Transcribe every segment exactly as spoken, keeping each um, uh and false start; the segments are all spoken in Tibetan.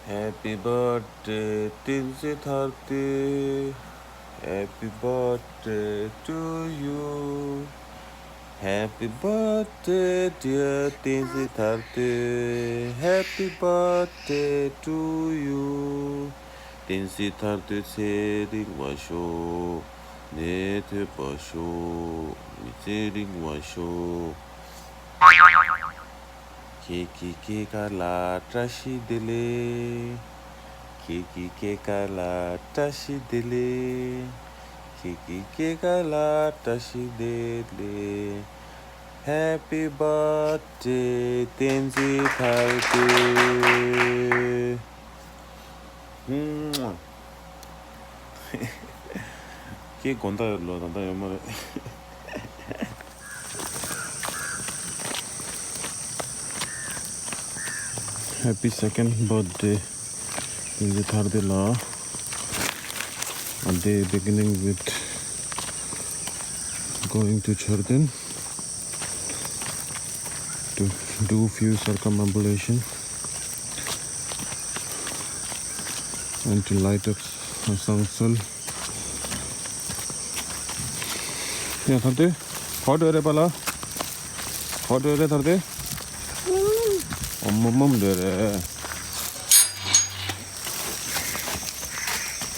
Happy birthday བསྟན་འཛིན་ཐར་ཏེ། Happy birthday to you. Happy birthday dear བསྟན་འཛིན་ཐར་ཏེ། Happy birthday to you. བསྟན་འཛིན་ཐར་ཏེ་ཚེ་རིང་བ་ཤོག། ནད་ཐོས་པ་ཤོག། མི་ཚེ་རིང་བ་ཤོག། ཁྱེད་ཀྱི་སྐྱེས་སྐར་ལ་བཀྲ་ཤིས་བདེ་ལེགས། ཁྱེད་ཀྱི་སྐྱེས་སྐར་ལ་བཀྲ་ཤིས་བདེ་ལེགས། ཁྱེད་ཀྱི་སྐྱེས་སྐར་ལ་བཀྲ་ཤིས་བདེ་ལེགས། Happy birthday བསྟན་འཛིན་ཐར་ཏེ། ཁྱེད་དགོང་དག་ལོ་ད་ལྟ་ཡོད་མ་རེད། Happy second birthday བསྟན་འཛིན་ཐར་ཏེ་ལགས། A day beginning with going to Chardin to do few circumambulation and to light up a sangsal. ཡ་ཐར་ཏེ། ག་པར་འགྲོ་རེད་པ་ལགས། ག་པར་འགྲོ་རེད་ཐར་ཏེ། ཨོམ་ཨོམ་ཨོམ་འགྲོ་རེད།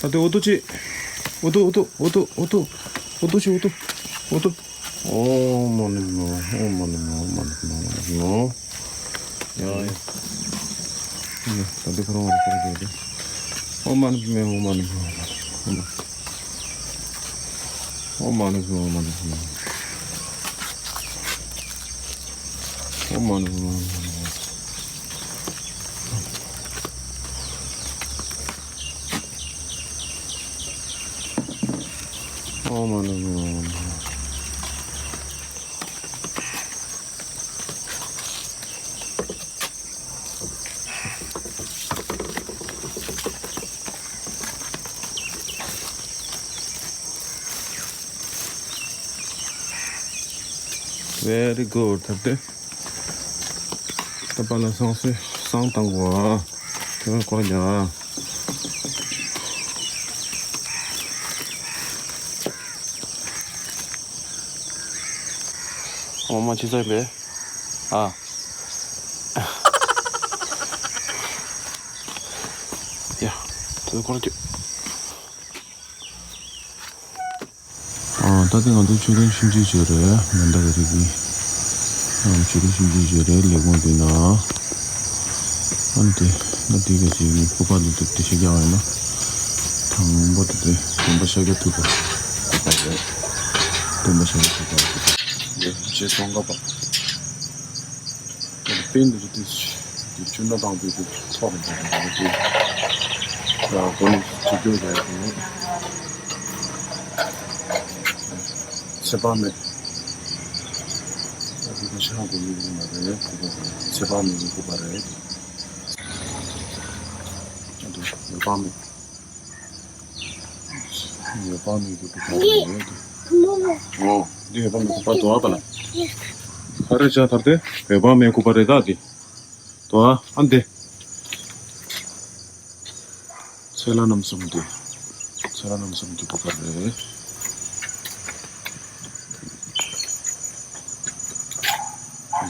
ཐར་ཏེ་འུ་ཐུག་ཅིག། འུ་ཐུག་འུ་ཐུག་འུ་ཐུག་འུ་ཐུག་འུ་ཐུག་ཅིག། འུ་ཐུག་འུ་ཐུག། ཨོཾ་མ་ཎི་པདྨེ་ཧཱུྃ། ཨོཾ་མ་ཎི་པདྨེ་ཧཱུྃ། ཨོཾ་མ་ཎི་པདྨེ་ཧཱུྃ། ཨོཾ་མ་ཎི་པདྨེ་ཧཱུྃ། ཡ་ཡ། ད་འདི་ཁོ་རང་ལ་ཁོ་རང་འགྲོ་རེད། ཨོཾ་མ་ཎི་པདྨེ་ཧཱུྃ། ཨོཾ་མ་ཎི་པདྨེ་ཧཱུྃ། ཨོཾ་མ་ཎི་པདྨེ་ཧཱུྃ། ཨོཾ་མ་ཎི་པདྨེ་ཧཱུྃ། ཨོཾ་མ་ཎི་པདྨེ་ཧཱུྃ། Very good. ཐར་ཏེ། ད་པ་ལ་བསང་གསོལ་བསང་བཏང་གོ། དེ་བས་སྐོར་རྒྱག། ཨོ་མ་ཅི་ཟེར་པས། ཨ། ཡ། དེ་སྐོར་རྒྱག། ཨ། ད་ལྟ་ང་ཚོ་ཆོས་དོན་ཆུང་ཆུང་བྱས་རེད། མན་དཱ་ག་རི་གི། ཨ། ཆོས་དོན་ཆུང་ཆུང་བྱས་རེད། ལས་ཁུངས་དེ་ན། ཨ་ནི་དེ་ད་དེ་ག་ཅིག་གི་སྐུ་པར་འདི་དེ་དེ་ཤེས་རྒྱག་ཡིན་ན། དང་པོ་དེ་དེ་སྟོན་པ་ཤཱཀྱ་ཐུབ་པ་སྐུ་པར་རེད། སྟོན་པ་ཤཱཀྱ་ཐུབ་པ་སྐུ་པར་རེད། རྗེ་ཙོང་ཁ་པ། དཔེ་འདི་ཚོ་དེ་དེ་ཆུ་སྣ་དང་དེ་དེ་ཐོག་རེད་འདུག་དེ། ཡ་གོ་ནི་ཆུ་རྒྱུན་རེད་དེ། ཚེ་དཔག་མེད། ད་དེ་ག་ཤ་གོ་ཡི་མ་རེད། ཚེ་དཔག་མེད་ཀྱི་སྐུ་པར་རེད། ད་དེ་འོད་དཔག་མེད། འོད་དཔག་མེད་ཀྱི་སྐུ་པར་རེད། འོ། འདི་འོད་དཔག་མེད་སྐུ་པར་དུ་བ་པ་ལ། ཧ་རེ་ཅ་ཐར་ཏེ་འོད་དཔག་མེད་སྐུ་པར་རེད་ད་དེ། དུ་བ་ཨ་འདི། ཚེ་ལྷ་རྣམ་གསུམ་འདི། ཚེ་ལྷ་རྣམ་གསུམ་འདི་སྐུ་པར་རེད། འདི་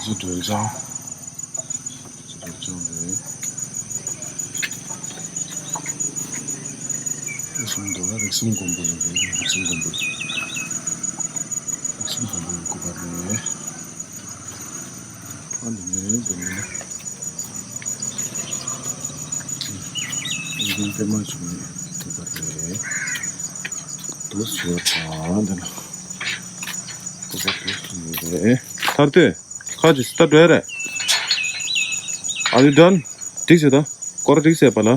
ཚོ་སྒྲོལ་ལྗང་། འདི་ཚོ་སྒྲོལ་ལྗང་རེད། རིགས་གསུམ་འདུག་ན་རིགས་གསུམ་མགོན་པོ་ལ་རེད། རིགས་གསུམ་མགོན་པོ། རིགས་གསུམ་མགོན་པོའི་སྐུ་པར་རེད། ཨ་འདི་ནས་འདི་ནས་ཨིན་ཇིའི་པད་མ་བྱུང་ནས་སྐུ་པར་རེད། དུ་སུ་ཡོད་དང་འདི་ན་སྐུ་པར་དུ་སུ་ཡོད་རེད། ཐར་ཏེ། ཁ་ཅིག་སི་ཏ་འགྲོ་ཡ་རེད། Are you done? འགྲིག་ཟེར་ད། སྐོར་འགྲིག་ཟེར་པ་ལ། ཨ།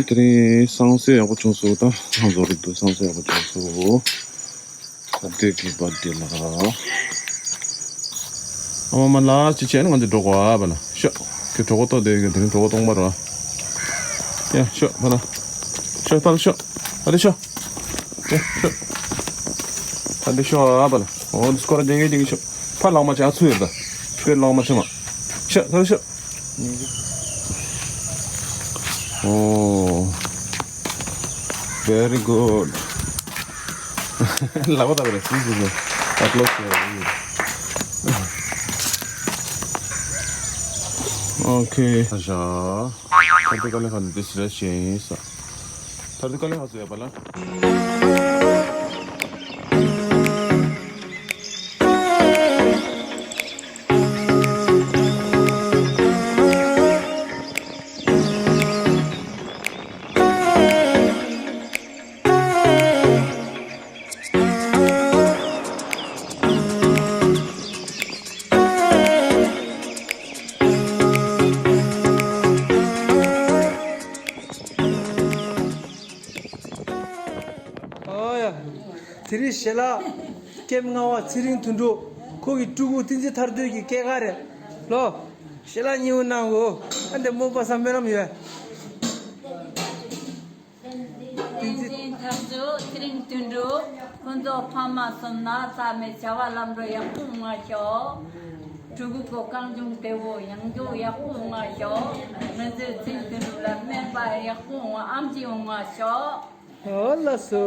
དེ་རིང་བསང་གསོལ་ཡག་པོ་བྱུང་སོང་ད། བསང་གསོལ་རེད་འདུག་བསང་གསོལ་ཡག་པོ་བྱུང་སོང་། ད་དེ་གི་བར་དེ་ལ། ཨ་མ་མ་ལ་ཅི་བྱས་ན་ང་ཚོ་འགྲོ་གོ་ཨ་བ་ལ་ཤོག་ཁྱོད་གྲོད་ཁོག་ལྟོགས་བསྡད་ཡོད་ཀྱང་དེ་རིང་གྲོད་ཁོག་སྟོང་པ་རེད་བ། ཡ་ཤོག་བ་ལ། ཤོག་ད་ལ་ཤོག་ད་ལ་ཤོག་ཡ་ཤོག་ད་ལ་ཤོག་ཨ་བ་ལ། འོ་འདི་སྐོར་ར་རྒྱག་གི་རྒྱག་གི་ཤོག་ཕར་ལངས་མ་བྱེད། ཨ་ཚུར་ཡོད་ད། ཁྱོད་ལངས་མ་བྱེད་མ། ཤོག་ད་ལ་ཤོག Oh, very good. ལག་པ་བཏབ་པ་རེད། སི་སི་སི། ཨ་ཀློག་བྱས་རེད། ཨོ་ཁེ། ཨ་ཞ། ཐར་ཏུ་དཀའ་ལས་ཁག་འདི་སི་རེད་ཤེས་ས། ཐར་ཏུ་དཀའ་ལས་ཁག་སུ་ཡ་པ་ལ། ཨོ་ཡ། དེ་རིང་ཞལ་ལག་ཀེམ་ལྔ་པ་ཚེ་རིང་དོན་གྲུབ་ཁོ་གི་ཕྲུ་གུ་བསྟན་འཛིན་ཐར་འདོད་ཀྱི་སྐྱེས་སྐར་རེད་ལོ། ཞལ་ལག་མཉེས་པོ་གནང་གོ། ཨ་འདྲ་མོ་པ་སང་སྨོན་ལམ་ཡོད། བསྟན་འཛིན་ཐར་འདོད། ཚེ་རིང་དོན་གྲུབ། ཁོང་ཚོ་ཕ་མ་གསུམ་ན་ཚ་མེད་བྱ་བ་ལམ་འགྲོ་ཡག་པོ་ཡོང་བ་ཤོག་ཕྲུ་གུ་ཚོ་གང་བྱུང་བདེ་བོ་ཡང་བྱུང་ཡག་པོ་ཡོང་བ་ཤོག་ང་ཚོའི་ཚེ་རིང་དོན་གྲུབ་ལ་སྨན་པ་ཡག་པོ་ཡོང་བ་ཨེམ་ཆི་ཡོང་བ་ཤོག་ཨོ་ལགས་སོ།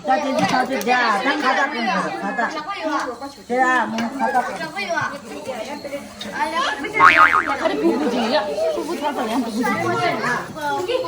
ད་དེ་ཚོ་ཐག་ཆོད་རྒྱག་ད་ཁ་བཏགས་གོན་དགོས་ཁ་བཏགས། དེ་ཨ་མོ་ཁ་བཏགས་གོན། ཨ་རེ་ཕུ་བུ་ཅིག་ཡ་ཕུ་བུ་ཐག་ཐག་ཡང་ཕུ་བུ་ཅིག་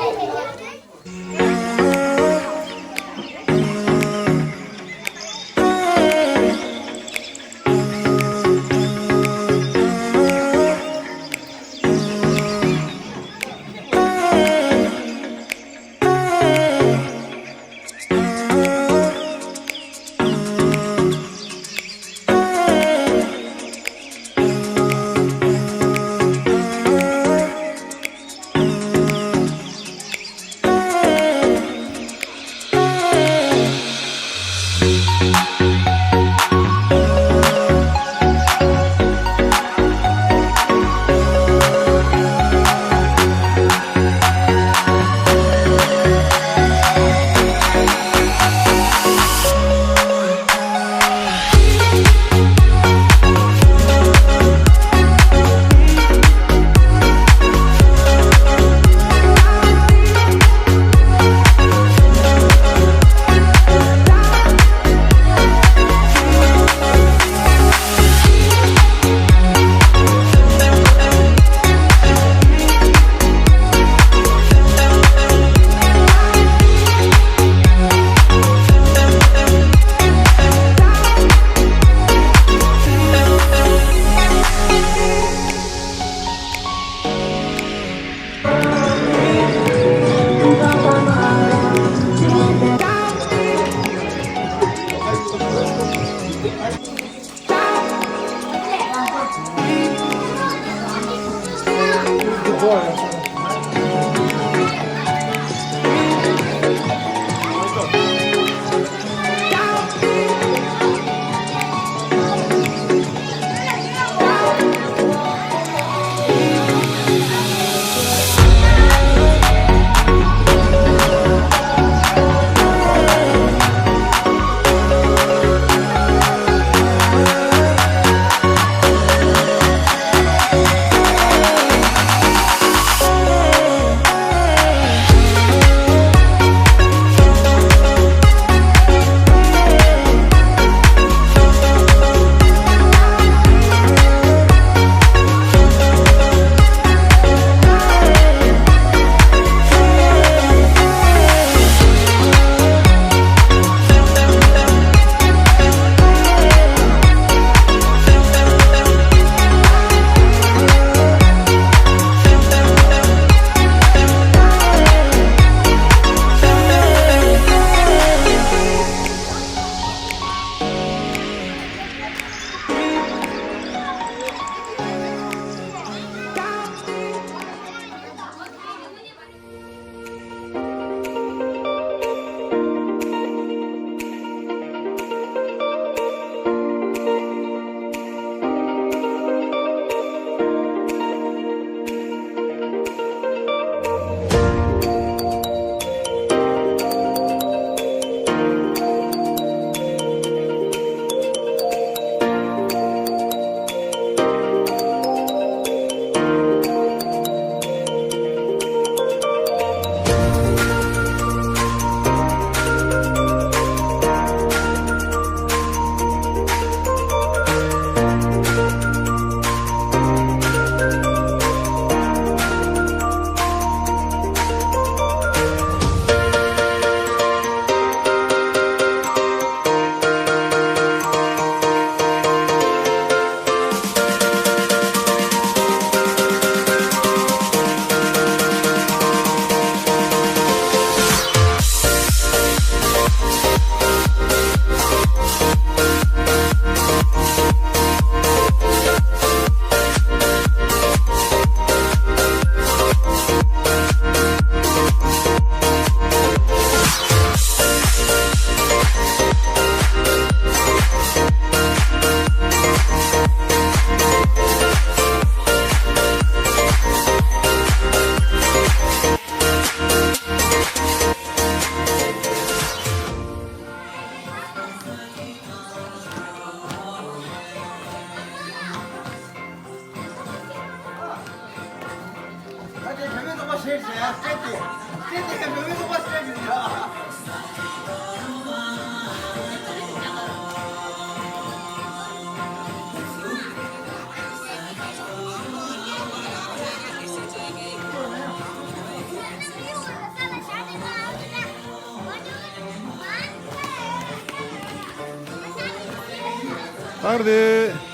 ཨ་རེད།